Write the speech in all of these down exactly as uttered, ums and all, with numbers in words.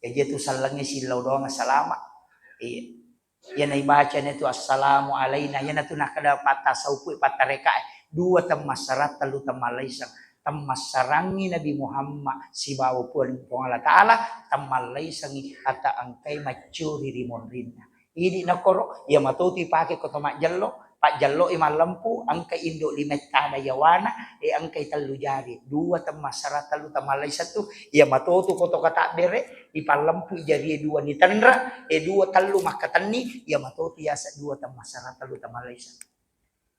Jaji tu sallengnge sillau doang salama. Iya. Iyana ibaca na tu assalamu alaina, iyana tu nakkeda patta saupu, patta rekae, dua temmassarang, tellu temmallaiseng. Temmassarangngi Nabi Muhammad sibawa Puang, Puang Allah Ta'ala, temmallaisengngi ata engkai maccuri ri monrinna. Idi nakoro, iya matotu ipake ko to majjello, pajjelloi mallempu, engkai indo lima tada yawana, e engkai tellu jari, dua temmassarang, tellu temmallaiseng tu, iya matotu ko to katabbere, ipallempu jarie dua nitenra, e dua tellu makkatenni, iya matotu yaseng dua temmassarang, tellu temmallaiseng.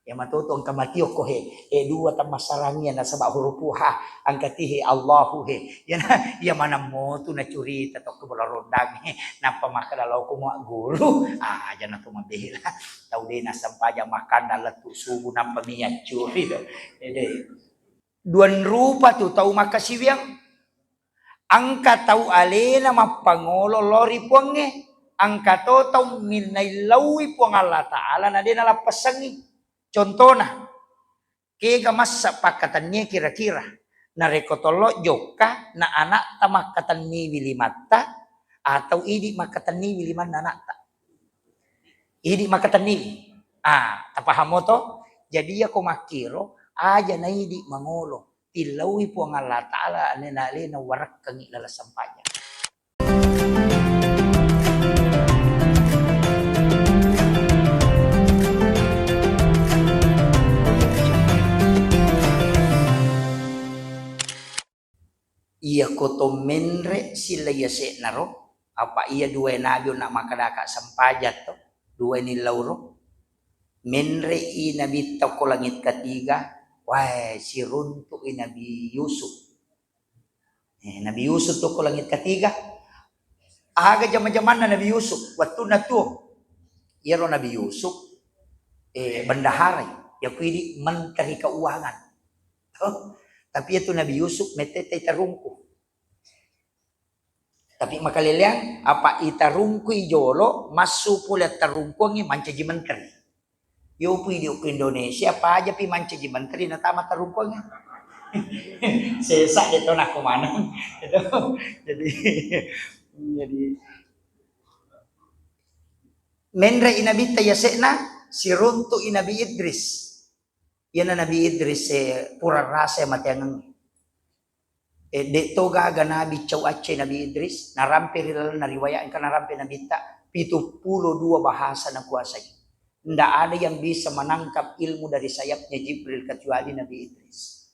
Iya matotu engka matio ko he, e dua temmassarang iya nasaba huruf ha, engka ti he Allahu he. Iyana, iya maneng motu nacurita tokko bola rondang he, nappa makkeda lao ko mua guru, ah, aja na to mabela. Tau de nassempajang makkanda lettu subuh nappa mi accuri to. Ede. Duang rupa tu tau makkasiwiang. Engka tau alena mappangolo lao ri Puangnge, engka to tau minnaillauwi Puang Allah Ta'ala na de nalappessengngi. Contona, kega massa pakkatennie kira-kira? Narekko tollo jokka na anakta makkatenniwi limatta atau idi makkatenniwi limanna anakta? Idi makkatenniwi. Ah, tapahamo to? Jadi iyako makkiro, aja na idi mangolo. Tillaui Puang Allah Ta'ala alena-alena warakkangi laleng sempajang. Iyako to menre silla yase'naro, apa iya duae nabi onna makkedaka sempajang to, duae nillauro. Menre'i nabitta ko langit ketiga, wae, siruntu'i Nabi Yusuf. Eh, Nabi Yusuf tu ko langit ketiga. Aga jama-jamanna Nabi Yusuf? Wettunna tuo. Iyaro Nabi Yusuf, eh, bendaharai. Yakuidi menteri keuangan. Toh? Tapi itu Nabi Yusuf metete tarungku. Tapi makaleleang, apa itarungkui jolo, massu pole tarungkuangi mancaji menteri. Yopi di ku Indonesia, apa aja pi mancaji menteri natama tarungkuangi. Sesa de to nako maneng. Itu. Jadi, jadi menre i Nabitta yase'na, siruntu i Nabi Idris. Iyana Nabi Idris e pura rasa mateangengnge. E, de to gaga nabi cau acce Nabi Idris, narampe ri lalenna riwayat engka narampe nabitta, pitu pulo dua bahasa nakuasai. Ndak ada yang bisa menangkap ilmu dari sayapnya Jibril kecuali Nabi Idris.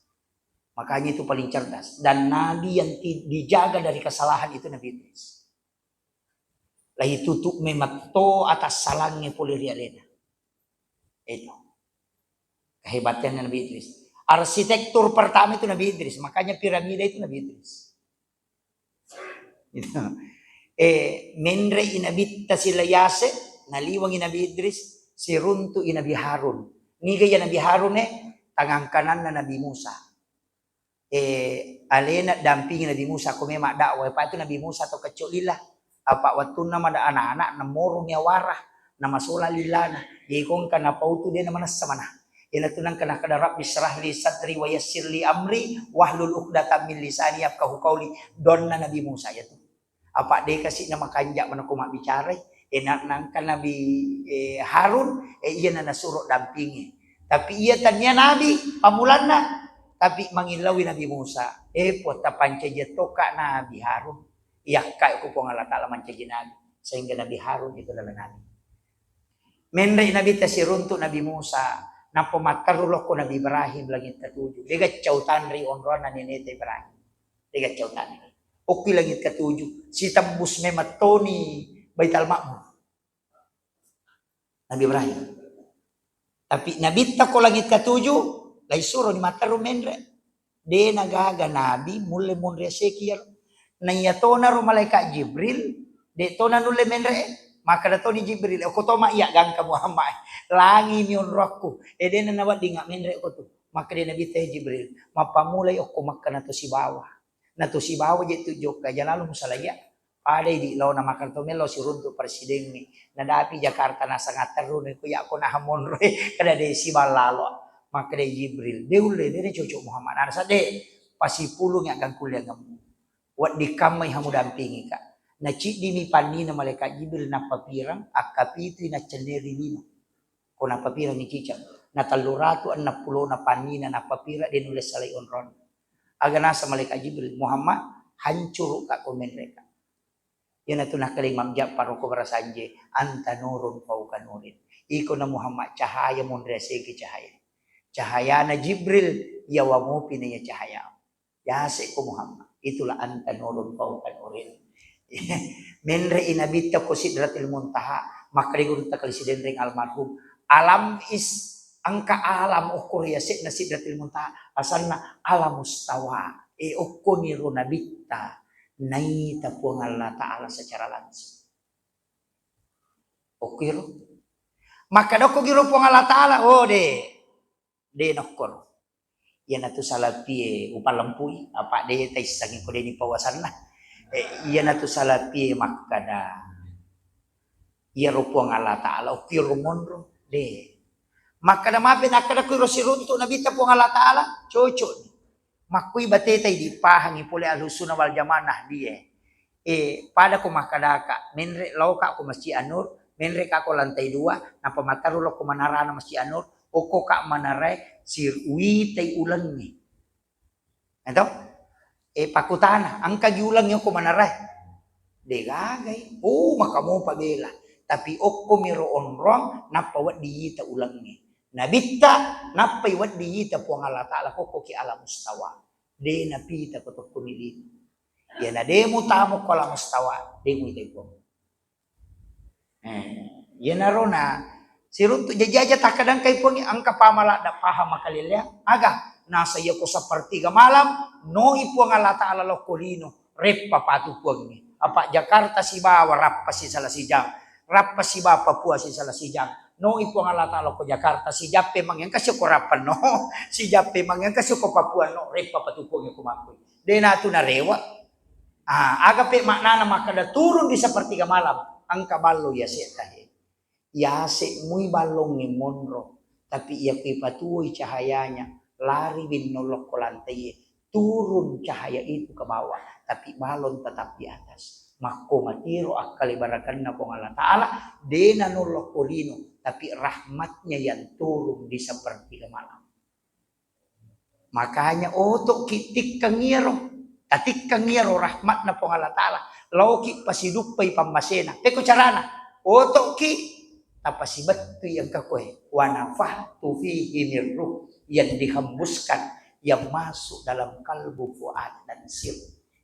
Makanya itu paling cerdas. Dan nabi yang ti-, dijaga dari kesalahan itu Nabi Idris. Laitutup memetto atas salangnge pole ri alena. Itu. Kehebatannya Nabi Idris. Arsitektur pertama itu Nabi Idris. Makanya piramida itu Nabi Idris. Gitu. Eh, menre i Nabitta sila yase, naliwangi Nabi Idris, siruntu i Nabi Harun. Niga ya Nabi Harun e? Tangan kananna Nabi Musa. Eh, alena dampingi Nabi Musa, ko memang dakwah, apa itu Nabi Musa to kecok lillah. Apa wattunna mada anak-anak, namorong yawara, namasola lillana. Jadi ko engka napautu de namanessa mana. Ina tu nangka nakada Rabbi syrah li sadri wa yassir li amri wahlul uqdatam min lisani yafqahu qauli. Donna Nabi Musa ya tu. Apa de kasi na makanja manako mabbicarai. E, na-, nangka Nabi, e, Harun, e, iya na nasuro dampingi. Tapi iya tania nabi pamulanna, tapi mangillaui Nabi Musa. E, po tapancaji tokka Nabi Harun. Iyakkai ko Puang Allah Ta'ala mancaji nabi. Sehingga Nabi Harun itu adalah nabi. Menre Nabi tasiruntu Nabi Musa. Nappa matteru lokko Nabi Ibrahim langit ketujuh. Dega cau tanri onroanna neneta Ibrahim. Dega cau tanri. Okki langit ketujuh. Sitembus memettoni Baital Ma'mur. Nabi Ibrahim. Tapi Nabitta ko langit ketujuh, laisuroni matteru menre. De nagaga nabi mulle monri aseki iyaro. Naiyatonaro malaikat Jibril, de tona nulle menre. Makkeda toni Jibril, "Oko toma iya gangka Muhammad. Langi mi onroakku." E, de na naweddinga menre ko tu. Makkeda Nabitta, "E Jibril, mappamulai okko Makkah nato sibawa." Nato sibawa je tu jokka, jalalu musalaiya. Pada idi laona makkeda to melo siruntu presidengnge. Nadapi Jakarta nasang atterru ni ko yako naha monroe, kada de siballalo. Makkeda Jibril, "De ulle, de cocok Muhammad." Nasa de, "Pasipulung ya gangkulle ngemmu. Wedding kammai hamu dampingi ka." Naciddimi pannina malaikat Jibril nappapireng, akkapitui naccenneri lino. Ko nappapirengngi ciceng. Na tellu ratu enneng pulona pannina nappapireng de nulle salai onrong. Aga naseng malaikat Jibril, "Muhammad, hancurukka ko menreka." Iyanatu nakkeda Imam Ja'far ko barasanje, "Anta nurun fauqa nurin." Iko na Muhammad cahaya monri asegi cahaya. Cahayana Jibril, yawa mopi na iya cahaya. Yase ko Muhammad. Itulah anta nurun fauqa nurin. Menre i Nabitta ko Sidratil Muntaha, makkeda gurutta kali Sidenreng almarhum, "Alam is, engka alam okko ri yase'na Sidratil Muntaha, asanna Alamustawa." E, okkoniro Nabitta naita Puang Allah Ta'ala secara langsung. Okkiro. Makkeda okkogiro Puang Allah Ta'ala, oh, de. De nokkoro. Iyanatu salapie upallempui, apa de taissengi ko de nipau asanna. Eh, iyanatu salapie makkeda, iyaro Puang Allah Ta'ala, okkiro monro, de. Makkeda mape nakkeda kuiro siruntu Nabitta Puang Allah Ta'ala, cocok. Makkui bateta idi pahangi pole Ahlussunnah wal Jamaah Nahdiyah. Eh, pada ko makkedaka, menre laoka ko Masjid An-Nur, menreka ko lantai dua, nappa mataru lao ko manarana Masjid An-Nur, okko ka manarae, sir-, uwitai ulengnge. Eto? Eh, pakutana, engka gi ulengnge okko manarae? Degagai. Oh, maka mopa bela. Tapi okko miro onrong, nappa wedding ita ulengnge. Nabitta, nappai wedding ita Puang Allah Ta'ala kokko ki Alamustawa. De napita ko tokko milini. Iyana de mutamu ko Alamustawa, de muitai Puang. Eh, iyanaro na siruntu jaji aja takkadangkai Puangnge, engka pamaladda paham makalelleang. Aga, nasa iya ko sepertiga malam, noi Puang Allah Ta'ala lokko lino, reppa patu Puangnge. Apa Jakarta sibawa rappa sisala sijang, rappa sibawa Papua sisala sijang. Noi Puang Allah Ta'ala ko Jakarta, sijappe mangengka siko rappa no, sijappe mangengka siko Papua no, reppa patu Puangnge ko makkui. De natu narewa. Ah, aga pe maknana makkeda turun di sepertiga malam, engka ballo yase tahe. Yase mui ballongnge monro, tapi iya kui patuoi cahayanya, lari winno lokko lantai, turun cahaya itu ke bawah, tapi balon tetap di atas. Makko matiro akkale barakanna Puang Allah Ta'ala, de nanollo ko lino, tapi rahmatnya yang turun di sepertiga malam. Makanya oto'ki tikkeng iyaro, tatikkeng iyaro rahmatna Puang Allah Ta'ala, laoki pasiduppai pammasena. Pekko carana? Oto'ki tapasibettui engka koe. Wa nafakhtu fihi min ruh, yang dihembuskan, yang masuk dalam kalbu, fuad, dan sir.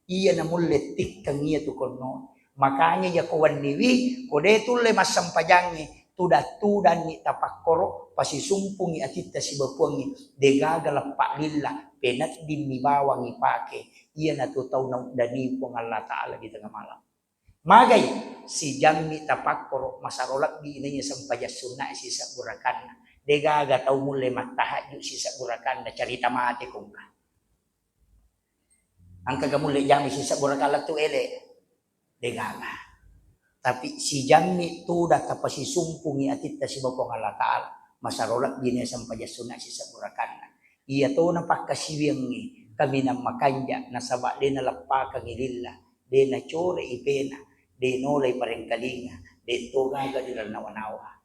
Iya namulle tikkeng iya tu konno. Makanya iya ko wenniwi, ko de tulle massempajangngi, tudang-tudangngi tapakkoro, pasisumpungngi atitta sibawa Puangnge, degaga leppa lilla, peneddimmi bawang ipake, iyanatu tau nauddani Puang Allah Ta'ala di tengah malam. Magai, sijammi tapakkoro, masaro lebbi naiya sempajang sunna sisebbu rakanna. Degaga tau mulle mattahajju sisebbu rakanna, carita mate kongka. Engkaga mulle jami sisebbu rakang lettu ele? Degaga. Tapi sijammi tudang tapasisumpungngi atitta sibawa Puang Allah Ta'ala, masaro lebbi na sempajang sunna sisebbu rakanna. Iya tona pakkasiwiangngi kaminang makanja, nasaba de naleppakangngi lilla, de nacore ipena, de nolai parengkalinga, de to gaga ri lalenna nawa-nawa.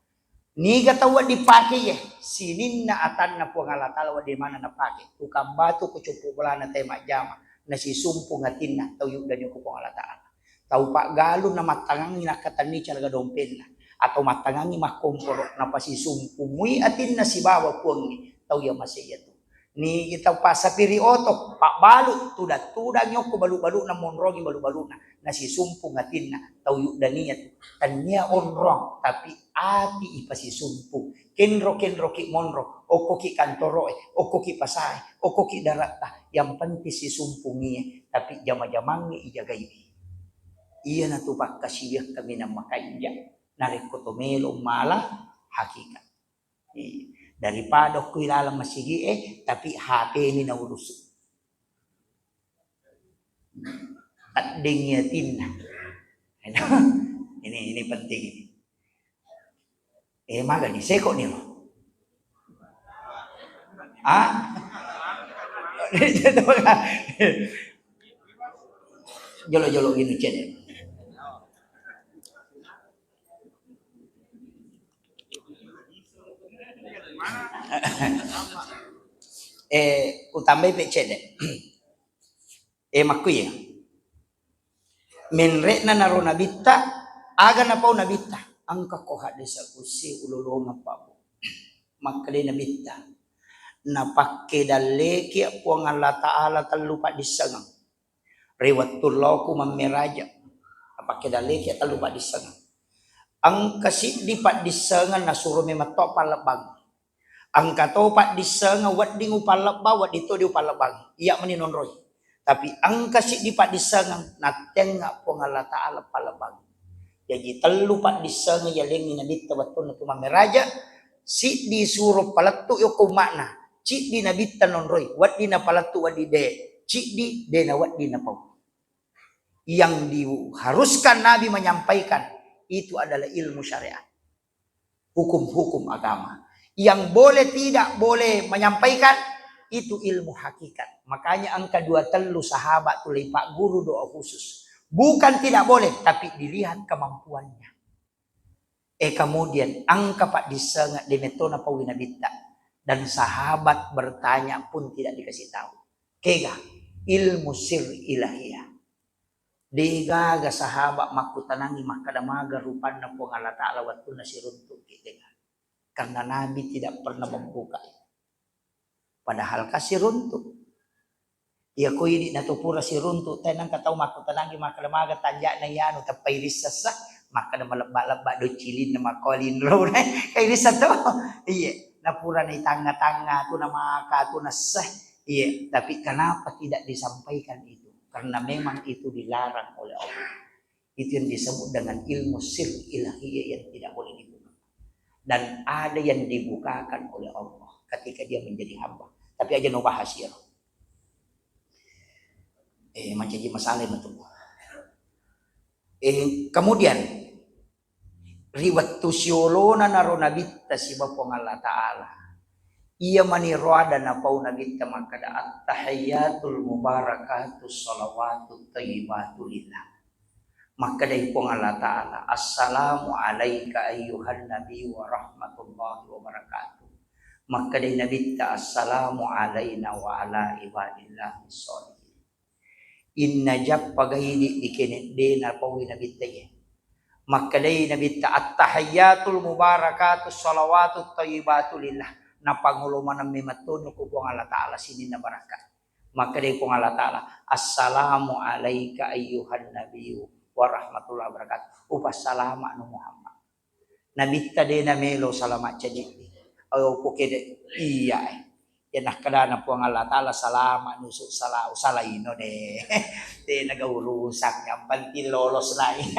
Niga tau wedding pake iye? Sininna atanna Puang Allah Ta'ala wedding maneng napake. Tukang batu ko coppo bolana tae majjama, nasisumpung atinna, tau yuddani ko Puang Allah Ta'ala. Tau paggalung namattangangngi nakkatenni caraga dompenna, atau mattangangngi makkomporo, napasisumpung mui atinna sibawa Puangnge, tau iya mase iyatu. Nigi tau passapi ri oto, pabbalu, tudang-tudangngi okko balu-baluna, monrongi balu-baluna, nasisumpung atinna, tau yuddani iyatu. Tennia onrong, tapi ati ipasisumpung. Kenro-kenroki monro, okkoki kantoroe, okkoki pasae, okkoki daratta, yang penting sisumpungie, tapi jama-jamangnge ijagaiwi. Iyanatu pakkasiwiang kaminang makanja, narekko to melo mala hakikat. Iya. Daripada okko ilaleng masigi'e, tapi H P ni naurusu. Teddingngi atinna. Ini, ini penting ini. Eh, magani seko ni lo. Ah? Jolo-jolo gini cedde. Eh, utambai pe cedde. Eh, makkuye. Menre'na naro nabitta, aga napau nabitta? Engka ko haddesa kusi ulolongeng, Pak, Bu. Makkedai nabitta, napakke dalleki Puang Allah Ta'ala tellu paddissengeng. Ri wettu loku mammeraja, napakke dalleki tellu paddissengeng. Engka siddi paddissengeng nasuro memetto pallebbang. Engka to paddissengeng wedding upallebbang, wedding to di upallebbang. Iya meni nonroi. Tapi engka siddi paddissengeng nattengnga Puang Allah Ta'ala pallebbang. Jaji tellu paddissengeng yalengngi nabitta wettunna tu mammeraja, siddi suro palettu yokko umma'na, ciddi nabitta nonroi, wedding napalettu wedding de, ciddi de na wedding napau. Yang diharuskan Nabi menyampaikan itu adalah ilmu syariat, hukum-hukum agama. Yang boleh tidak boleh menyampaikan itu ilmu hakikat. Makanya engka dua tellu sahabat tu leipagguru doa khusus. Bukan tidak boleh, tapi dilihat kemampuannya. Eh, kemudian engka paddissengeng de metto napaui nabitta, dan sahabat bertanya pun tidak dikasih tahu. Kega ilmu sir ilahiyah. Degaga sahabat makkutanangi makkeda maga rupanna Puang Allah Ta'ala wettunna siruntu'ki, degaga. Karena Nabi tidak pernah membuka. Padahal ka siruntu. Iya ko idi na tu pura siruntu, te nengka tau makkutanangi makkeda maga tanja'na iyanu, teppai rissessa, makkeda malebba-lebba do cilinna makko linro. Kai rissa to. Iya, na pura na itangnga-tangnga tu, na maka tu, na seh. Iya, tapi kenapa tidak disampaikan itu? Karena memang itu dilarang oleh Allah. Itu yang disebut dengan ilmu sir ilahiyah yang tidak boleh dibuka. Dan ada yang dibukakan oleh Allah ketika dia menjadi hamba. Tapi aja no bahas ya. Eh, mancaji masalah itu. Eh, kemudian ri wettu siolona naro nabitta siba Puang Allah Ta'ala. Iya mani roada napau nabitta makkeda, "At-tahiyyatul mubarakatus shalawatut thayyibatu lillah." Makkedai Puang Allah Ta'ala, "Assalamu alaika ayyuhan nabi wa rahmatullahi wa barakatuh." Makkedai nabitta, "Assalamu alaina wa ala ibadillahi sholihin." Inna jappa gaidi dikene de napaui nabitta ye. Makkedai nabitta, "At-tahiyyatul mubarakatus shalawatut thayyibatu lillah." Napangolo maneng memettoni ku Puang Allah Ta'ala sininna barakka. Makkedai Puang Allah Ta'ala, "Assalamu alaika ayyuhan nabiyyu wa rahmatullahi wa barakatuh." Upassalama nu Muhammad. Nabitta de namelo salama caji. Ayo pokede iya eh. Ya nakkedana Puang Allah Ta'ala, "Salama nusu sala usalaino de." Tena ga urusan, yang penting lolos nai.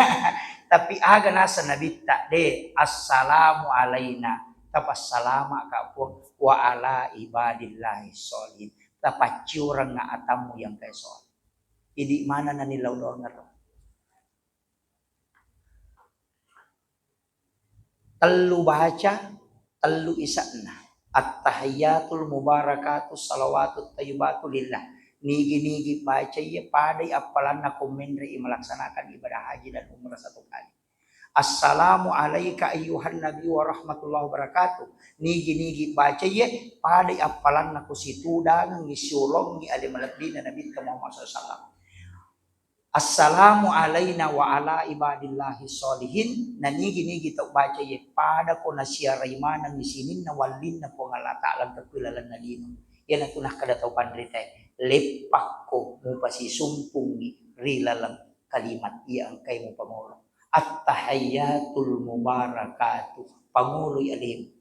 Tapi aga nasa nabitta de, "Assalamu alaina." Tapassalama ka Puang, "Wa ala ibadillahi sholihin." Tapacciureng atammu yang kae soleh. Idi mana nani laudongero. Tellu baca, tellu ise'na. At-tahiyyatul mubarakatus shalawatut thayyibatu lillah. Nigi-nigi baca iya padai appalanna ko menre'i melaksanakan ibadah haji dan umrah satu kali. "Assalamu alaika ayyuhan nabi wa rahmatullahi wa barakatuh." Nigi-nigi baca iya padai appalanna ko situdangengngi siolongngi ale malebbina Nabitta Muhammad sallallahu alaihi wasallam. "Assalamu alaina wa ala ibadillahi sholihin." Nanigi-nigi tau baca iye pada ko nasiarai manengngi sininna wallinna Puang Allah Ta'ala engka ku lalenna lino. Iyanatu nakkeda tau panritae, "Leppakko mupasisumpungngi ri laleng kalimat iya engkai mupangolo. At-tahiyyatul mubarakatuh, pangoloi alemu."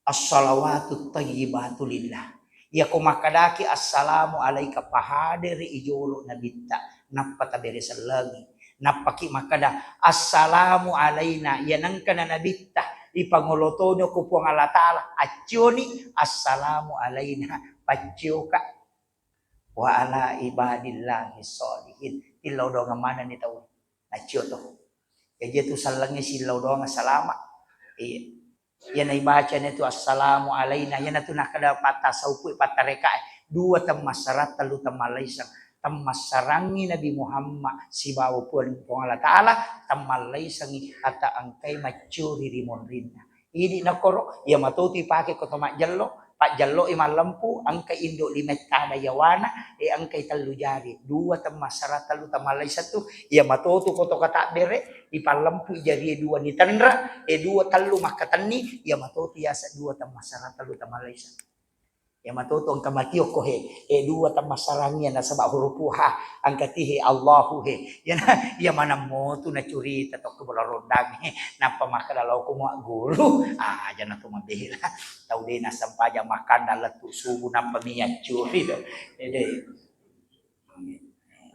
As-salawatut thayyibatu lillah. Iyako makkedaki, "Assalamu alaika," pahadere i jolo nabitta, nappa tabere sellengi. Nappaki makkeda, "Assalamu alaina," iya nengkana nabitta, ipangolo toni ko Puang Allah Ta'ala, accioni, "Assalamu alaina," paccioka. "Wa ala ibadillahi sholihin." Tillau doang manenni tau. Naccio to. Jaji tu sellengnge sillau doang salama. Iya. Iya naibacana tu, "Assalamu alaina." Iyanatu nakkeda patta saupu, patta rekae. Dua temmassarang, tellu temmallaiseng. Temmassarangngi Nabi Muhammad sibawa Puang, Puang Allah Ta'ala, temmallaisengngi ata engkai maccuri ri monrinna. Idi nakkoro, iya matotu ipake ko to majjello, pajjelloi mallempu, engka indo lima tana yawana, e engkai tellu jari, dua temmassara, tellu temmallaisa tu, iya matotu ko to katabbere, ipallempu jarie dua nitenre, e dua tellu makkatenni, iya matotu yaseng dua temmassara, tellu temmallaisa. Iya matoto engka matiokko he, e dua temmassarangngi nasaba huruf H, engka ti he Allahu he. Iyana, iya maneng motu nacurita tokko bola rondang he. Nappa makkeda lao ko mua guru, ah, aja na to mabela. Tau de nassempajang makkanda lettu subuh nappa mi accuri to. Ede.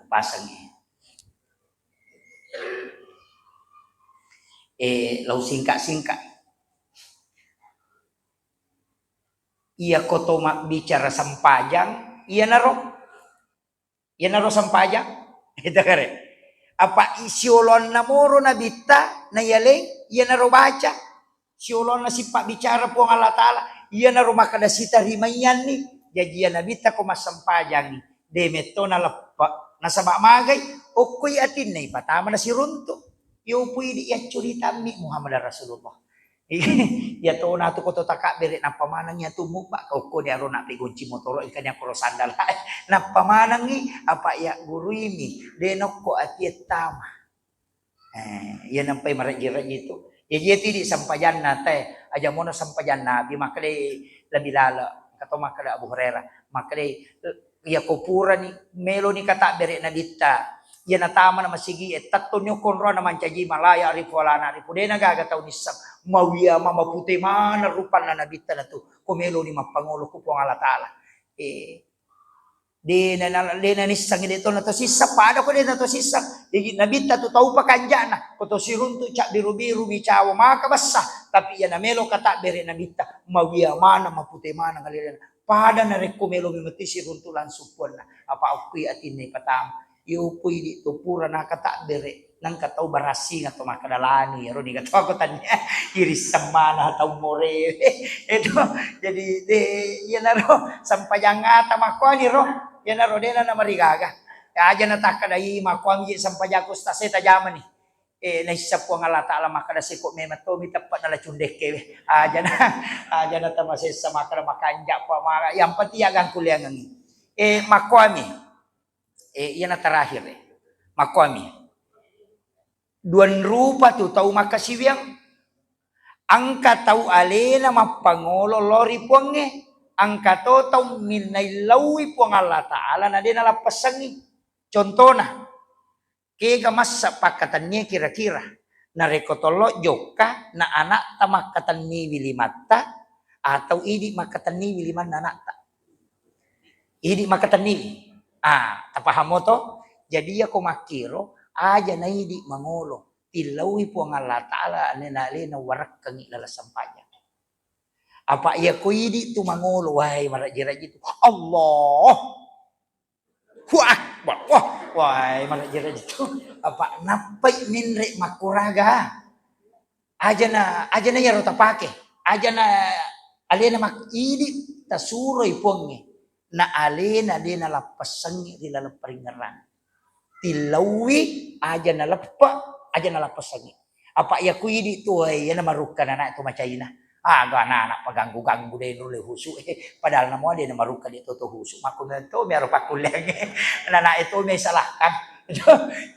Pasangi. Eh, lau singkat-singkat. Iya ko to mabbicara sempajang, iyanaro, iyanaro sempajang. Itu kare. Apa i-, siolonna moro nabitta, na iyaleng, iyanaro baca. Siolonna sipabbicara Puang Allah Ta'ala, iyanaro makkeda sitarimaiyanni. Jaji iya nabitta ko massempajangi, de metto naleppe. Nasaba magai, okkoi atinna ipatama nasiruntu. Yopu idi yaccuritammi Muhammad Rasulullah. Iya tona tu ko to takabbere nappa maneng iya tu mubba, okko de aro nappegonci motoro engka ni akkoro sandala. Nappa manengi apa iya guruimi, de nokko atie tama. Eh, iya nampai marejji-rejji tu. Iya, iya tidi sempajanna te, aja mono sempajanna Nabi, makkeda lebih lala, kato makkeda Abu Hurairah, makkeda iya ko purani meloni katabbere nabitta, iya natama na masigi e, tettoni okko onrona mancaji ma la ya'rifu wa la na'rifu, dena gaga tau nisseng, mawiya ma mapute maneng rupanna nabitta natu, ko meloni mappangolo ku Puang Allah Ta'ala. Eh, Dena na-, dena nissengi de to na to sisseng, pada ko de na to sisseng. Jadi nabitta tu tau pakanjana, ko to siruntu cabbiru-biru mi cawa maka bessa, tapi iya na melo katabbere nabitta, mawiya maneng, mapute maneng alena. Pada narekko melo mi mati siruntu langsung puanna, apa okkoi atinna ipatama. Iyo pui di to pura na katabbere. Nengka tau barassing atau makkeda lanu, iyaro niga to ko tania iris semmana tau more. Edo, jadi de, iyanaro sempajang ata makkuani ro, iyanaro dena na marigaga. Ya, aja na takkeda i makkuami je sempajang ku ustaz saya tajamani. Eh, naissa Puang Allah Ta'ala makkeda seko memang to mi teppet nala cundekke we. Aja na, aja na tamasessa makkeda makanja pa mara. Yang penting ya gangkuliangengi. Eh, makkuami. Eh, iyana terakhir, eh. Makkuami. Duan rupa tu tau makkasiwiang. Engka tau alena mappangolo lao ri Puangnge. Engka to tau minnaillauwi Puang Allah Ta'ala na de nalappessangngi. Contona, kega massa pakkatennie kira-kira. Narekko tollo jokka na anakta makkatenniwi limatta atau idi makkatenniwi limanna anakta. Idi makkatenniwi. Ah, tapahamo to? Jadi iya ko makkiro, aja na idi mangolo. Tillaui Puang Allah Ta'ala alena-alena warakkangi laleng sempajang. Apa iya ko idi tu mangolo, wahai marajji-rajji tu. Allah. Wah, wah, wah, wahai marajji-rajji tu. Apa nappai menre makkuraga? Ajana, ajana iyaro tapake. Ajana alena mak-, idi tasuroi Puangnge. Na alena de nalappessangngi ri laleng paringngerang. Tillaui aja naleppe, aja nalappessangngi. Apa iya ku idi tu, eh, iyana marukka nana tu macaina. Aga nana paganggu-ganggu de nulle husu. Eh, padahal namo de namarukka de toto husu. Makku to miaro pakkulleangnge. Nana itu me salahkan.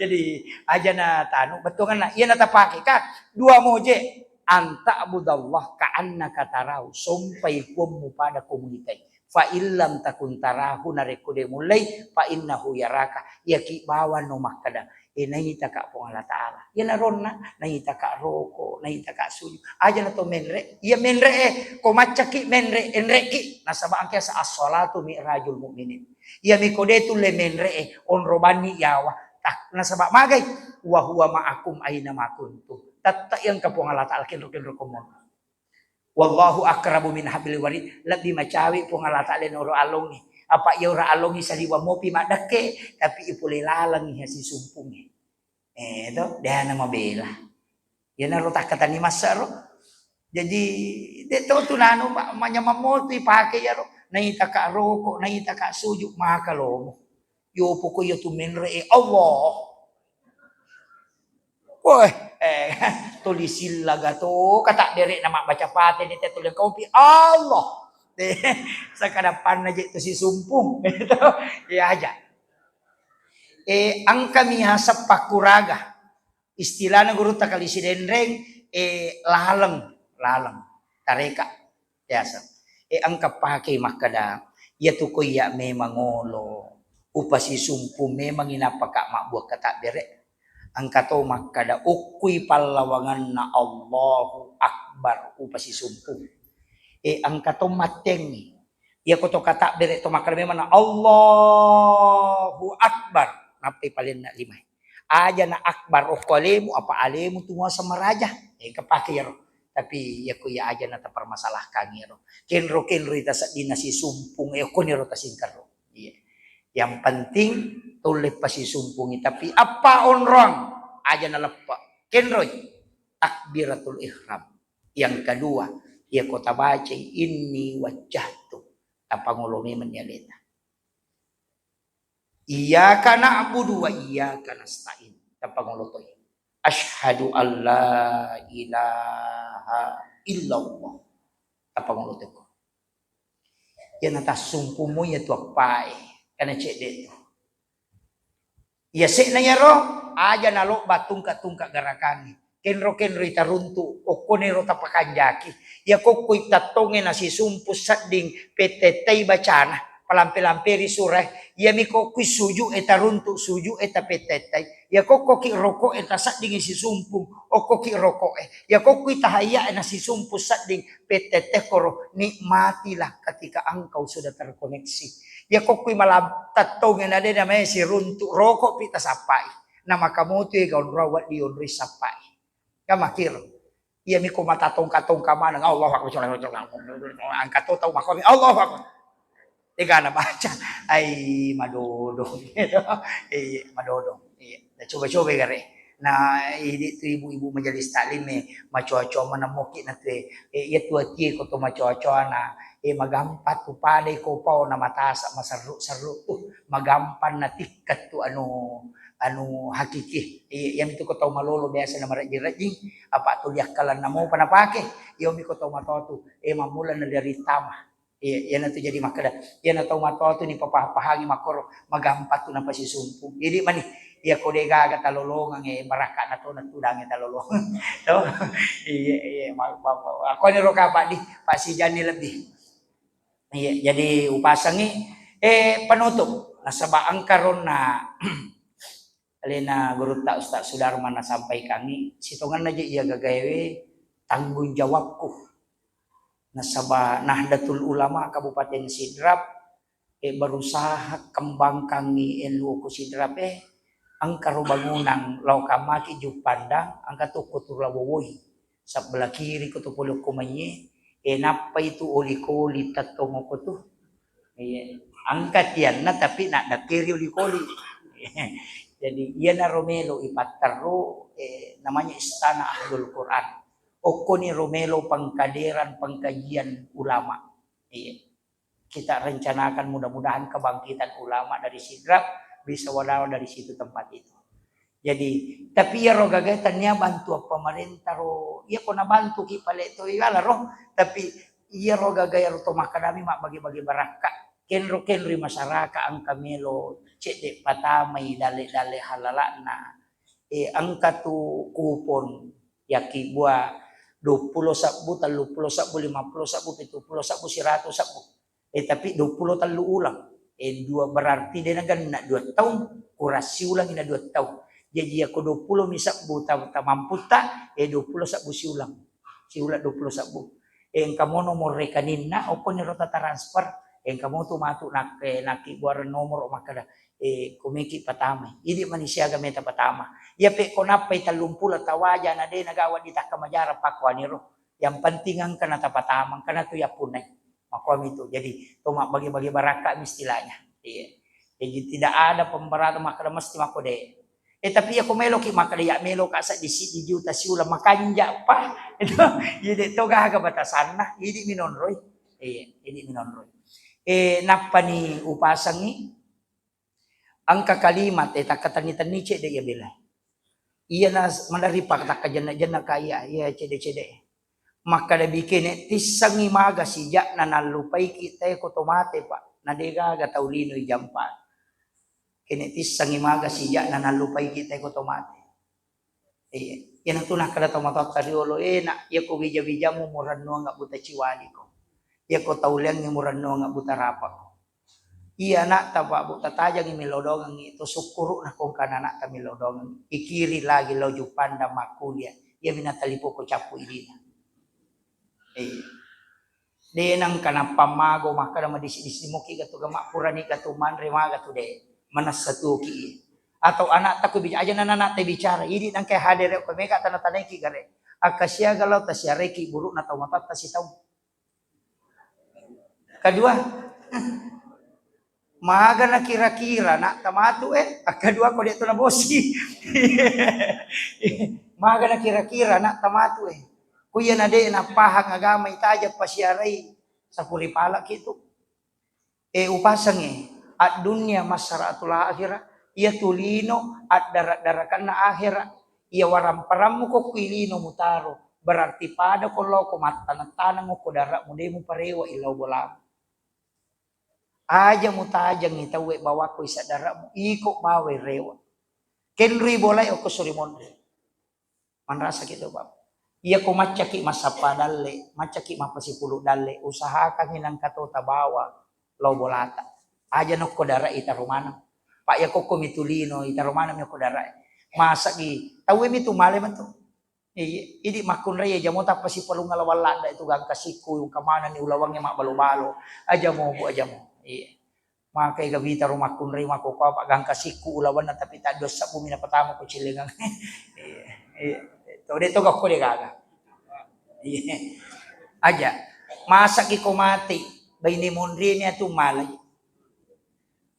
Jadi aja na tanu bettuanna iyana tapake ka dua moje. Anta abudallah ka annaka tarahu, sompai puammu pada komunitai. Fa illam takun tarahu, narekko de mullei, fa innahu yaraka, iyaki bawang no makkeda, e naitaka Puang Allah Ta'ala. Iyana ronna, naitaka roko, naitaka sujud. Aja na to menre, iya menre e, ko maccaki menre, enreki. Nasaba angke as-salatu mi'rajul mu'minin. Iya miko de tulle menre e, onro banni yawa. Tak, nasaba magai, wa huwa ma'akum aina ma kuntum. Tette engka Puang Allah Ta'ala kenro-kenro komono. Wallahu aqrabu min hablil warid, lebbi macawe Puang Allah Ta'ala noro alongi. Apa iya ora alongi saliwa mopi maddekke, tapi ipole lalengi hasi sumpungi. Eh, to, dehana mabela. Iyanaro takkatani massaro. Jadi, de to tu nanu ma-, manyamang motu ipake iyaro. Naitaka roko, naitaka sujud, maka lomo. Yo poko iya tu menre e Allah. Woi, eh, Tuli sillaga to, kata' bere'na mabbaca Fatihah ni te tuli engka mopi Allah. Sakadappanna je' tu sisumpung. Iya aja. Eh, engkami haseng pakkuraga. Istilahna gurutta kali Sidenreng, eh, laleng, laleng. Tareka. Biasa. Eh, engka pake makkada, iya tu ko iya memang olo, upasisumpung memang inapaka mabbuang kata' bere'. Engka to makkada, okkui pallawanganna Allahu Akbar, upasisumpung. Eh, engka to mattengngi. Iya ko to kata' bere' to makkada memang na Allahu Akbar, nappai palenna lima. Aja na akbar okko alemu, apa alemu tu muaseng maraja. Eh, engka pake iyaro. Tapi iya ko iya aja na tapermasalahkan iyaro. Kenro-kenroi taseddinna sisumpung, eh, okkoniro tasingkerro. Iya. Yang penting tulle pasisumpungi, tapi apa onrong aja na leppe'. Kenroi takbiratul ihram. Yang kedua, iya ko tabacai inni wajjahtu, tapangolo memang ni aleta. Iyyaka na'budu wa iyyaka nasta'in. Tapangolo toi. Asyhadu an la ilaha illallah. Tapangolo toi ko. Iya na tassumpumu iya tu appae. Kana cedde tu. Iya se'na iyaro, aja nalobba tungka-tungka garakangnge. Kenro-kenroi taruntu, okkoniro tapakanjaki. Iya kokkoi tattongnge nasisumpu sedding, pettettai bacana, palampe-lamperi surae. Iyami kokkoi suju'e taruntu, suju'e tapettettai. Iya kokkoki roko'e taseddingi sisumpung, okkoki roko'e. Iya kokkoi tahayyae nasisumpu sedding, pettette koro, nikmatilah ketika engkau sudah terkoneksi. Iya kokkoi malam tattongnge na de namae siruntu, roko'pi tasappai. Na maka motu ega onroang wedding onroi sappai. Kan makkiro. Iyami ko mata tongka-tongka maneng, Allahu Akbar. Engka to tau makomi, Allahu Akbar. Tegana baca. Ai, madodong. Iya, madodong. Iya. Nah, coba-coba gare. Nah, idi tu ibu-ibu majelis taklim e, macoa-coa maneng moki na tu e. Eh, iya tu atie ko to macoa-coana. Eh, magampang tu padai ko pao na matasa maserru-serru tu. Magampang na tikka tu anu anu hakiki. Iya, iyamitu ko tau malolo biasa na marejjing-rejjing, apa tuli akkalanna mopa napake. Iyomi ko tau matoa tu, eh, mammula na dari tama. Iya, iyana tu jadi makkeda, iyana tau matoa tu ni papahangi makkoro, magampang tu napasisumpu. Jadi mani, iya ko de gaga talolongang, eh, barakka na to na tudange talolongang. To? Iya, iya, ma-, ma-, ma-, ako ni ro kapa di, pasijanni lebih. Iya, jadi upasengi, eh, penutup. Nasaba engka ronna alena gurutta Ustaz Sudarman nasampaikangngi, sitongenna je iya gagaewe tanggung jawabku. Nasaba Nahdlatul Ulama Kabupaten Sidrap, eh, berusaha kembangkangngi ilmu ko Sidrap, eh, engka ro bangunang lao kamaki Juppandang, engka tokko tu lao Wowoi. Sebelah kiri ko to pole ko maiye, eh, nappai tu oli-koli tettong ko tu. Iya, engka tianna tapi naddakkeri oli-koli. Jadi, iyanaro melo ipatterru, eh, namanya Istana Ahlul Quran. Okkoni ro melo pengkaderan pengkajian ulama. Iya. Kita rencanakan mudah-mudahan kebangkitan ulama dari Sidrap bisa wadawa dari situ tempat itu. Jadi, tapi iyaro gagae tania bantuan pemerintah ro, iya ko nabantuki pale to iwala ro, tapi iyaro gagae ro to makkadami mabbagi-bagi barakka, kenro-kenroi masyarakat engka melo cedde patamai dalle-dalle halala'na. Eh, engka tu kupon yakkibua duappulo sebbu, telluppulo sebbu, limappulo sebbu, pittuppulo sebbu, siratu sebbu. Eh, tapi duappulo tellu uleng. Eh, dua, berarti de nagenna dua taung, kurang siulengi na dua taung. Jaji, yako duappulo mi sebbu ta-, tamamputta, eh, duappulo sebbu siuleng. Siuleng duappulo sebbu. Eh, engka mo nomor rekeninna, okkoniro ta transfer. Eh, engka mo tu matu nak-, eh, nakkibuareng nomor makkeda, eh, komeki patamai. Idi mani siaga meta patama. Iya pe ko nappai tellumpulo tawaja na de nagawa ditakka majara pakkuaniro. Yang penting engka na tapatama, engka na tu yappunnai. Makkuami tu. Jadi, to mabbagi-bagi barakka mi istilahnya. Iya. Jadi, tidak ada pemberatan makkeda mesti makko de. Eh, tapi iya ko meloki makkeda iya meloka seddi-seddi juta siuleng makanja pa. Itu, iya de to gaga batasanna, idi minonroi. Iya, idi minonroi. Eh, nappani upasengi engka kalimat, eh, takkatenni-tenni cedde iya bela. Iya na s-, maderri pakkatakka jenna-jenna ka iya, iya cede-cede. Makkada bikene tissengngi maga sija'na nallupaiki tae ko to mate, Pak. Na de gaga tau lino ijampa. Kene tissengngi maga sija'na nallupaiki tae ko to mate. Iya. Iyanatu nakkada to matoatta riolo, "Eh, nak, iya ko bija-bijamu murennuang abbuta ciwaliko. Iya ko tauleangngi murennuang abbuta rapako." Iya ana'ta, Pak, Bu, tatajangngi millau dongengngi, to sukkuru'na kongkana ana'ta millau dongeng. Ikiri lagi lao Jupanda makkuliah. Iyami natalipoko cappu ilina. Eh. De nangka nappa mago makkada madisi-disi moki gatu gama purani gatu manre magatu de. Manessa tuoki. Atau ana'ta ku bicara, aja nana ana'ta bicara. Idi nangka hadere ko mega tana-tanaiki gare. Akka siaga lao tasiareki buru'na tau matatta sitau. Kedua, magana kira-kira nak tamatu, eh, kedua ko de to nabosi. Magana kira-kira nak tamatu, eh. Ku iya na de napahang agama itaja pasiarai sapuri pala kitu. Eh, upasange, addunya masara'atul akhirah, iya tulino addara-darakanna akhirah. Iya waramparammu ko kui lino mutaro, berarti pada ko lao ko mattaneng-taneng ko dara'mu de muparewa illau bolamu. Aja mutajengngi tauwe bawakko isaddara'mu, iko bawai rewa. Kenrui bolae okko suri monri. Manrasaki to, Bapak. Iya ko maccaki massappa dalle, maccaki mappasipulu dalle, usahakangngi nangka to tabawa lao bolata. Aja nokko dara itaro maneng. Pak, iya kokko mitulino itaro maneng mi okko dara. Masagi tauwe mitu male metu. Iya, idi makkunrai jamo tappa sipalunga lawang ladda itu gangka sikku, kamanani ulawangnge mabbalo-balo. Ajamo, Bu, ajamo. Iya. Makai gabita ro makkunrai makko apa gangka sikku ulawanna tapi taddo sabbu mina patama ko cillengang. Iya, iya. To de to gakko de gaga. Iya. Aja. Masaki ko mati, baine monreni atu malai.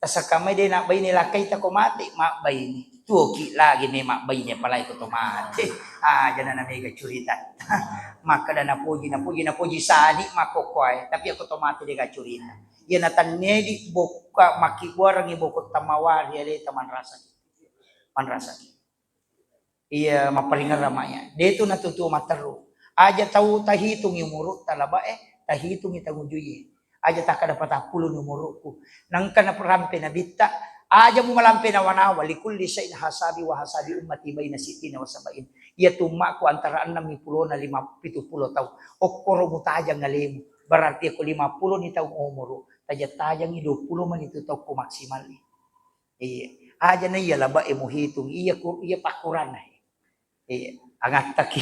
Tasakamai de nak baine lakai ta ko mati, mak baine. Tuoki lagi me mak baine palai ko to mati. Ah, jana na mega curita. Makkada napoji, napoji, napoji sadi makko koe, tapi ako to mati de ga curita. Iya natannedi bokka makkibuarangngi boko tamawari aleta manrasaki. Manrasaki. Iya, mapparingerra maya. De tu natutu matteru. Aja tau tahitungi umuru talabae, tahitungi tangujuye. Aja takkada patappulo ni umuruku. Nangka narampe nabitta, aja mu malampe nawa-nawa, likulli syai'in hasabi wa hasabi ummati baina sittina wa sabain. Iya tu ummaku antara enam pulona lima, pitu pulo tau. Okkoro mutajang alemu. Berarti ko lima pulo ni tau umuru, taja-tajangi dua pulo mani tu tau ko maksimal. Iya. Aja na iya labae muhitung, iya ku, iya pakkuranna. Iya. Angattaki,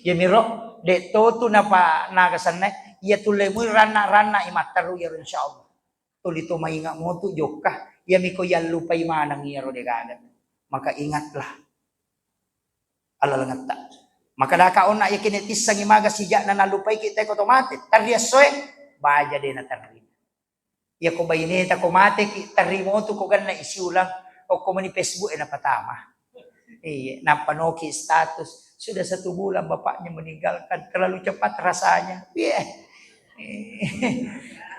iya miro, de to tu napa naga sanna, iya tulle mui ranna-ranna i matteru iyaro insyaallah. Tuli to mainga motu jokka, iya miko yallupai maneng iyaro de gaga. Maka ingatlah alalengetta. Maka daka onna yakini tissangi maga sija'na nallupaiki te ko to mate, terri essoe, baja de na terri. Iya ko baineta ko mateki, terri motu ko ganna isi ulang, okko mani Facebook e napatama. Iya, nappa noki status, "Sudah satu bulan bapaknya meninggalkan, terlalu cepat rasanya." Iya.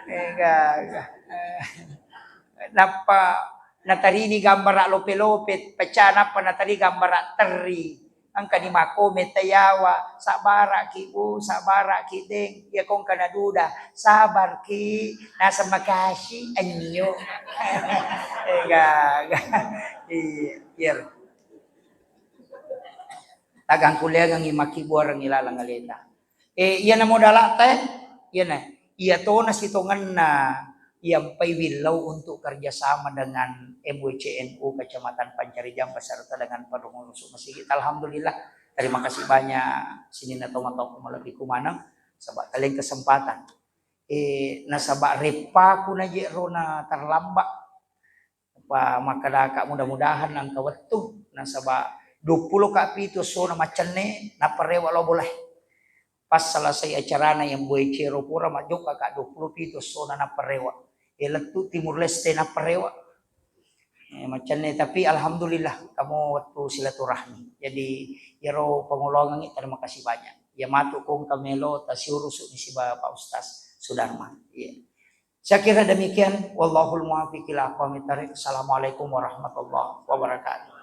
Enggak, enggak. Nappa natarini gambara lope-lope, pecah nappa natari gambara terri. Engkani makkomen tayawa, "Sabbaraki, Bu, sabbaraki, Deng." Iya ko engka naduda, "Sabarki, naseng makasi, anyo." Ega, ega. Iya, iya. Tagang kuliangengi makkibuarengi laleng aleta. Eh, iyana modala'ta, eh? Iyana, iya tona sitongenna iyampai willau untuk kerjasama dengan M W C N U Kecamatan Pancarijang beserta dengan pengurus masjid. Alhamdulillah, terima kasih banyak sininna tomatoakku malebbiku maneng, sebab kalian kesempatan. Eh, nasaba reppaku naje rona terlambat. Apa makkedaka mudah-mudahan engka wettu, nasaba duappulo ka pitu essona maccenne, nappa rewa lao bolae. Pas selesai acarana yang boe cero pura majokka ka duappulo pitu essona nappa rewa. E lettu Timur Leste nappa rewa. Eh, maccenne, tapi alhamdulillah kamu wettu silaturahmi. Jadi, iyaro pangoloangengngi terima kasih banyak. Iya matu kong kamelo tasiurusu ni siba Pak Ustaz Sudarman. Iya. Saya kira demikian. Wallahul muwaffiq ila aqwamit thariq. Assalamualaikum warahmatullahi wabarakatuh.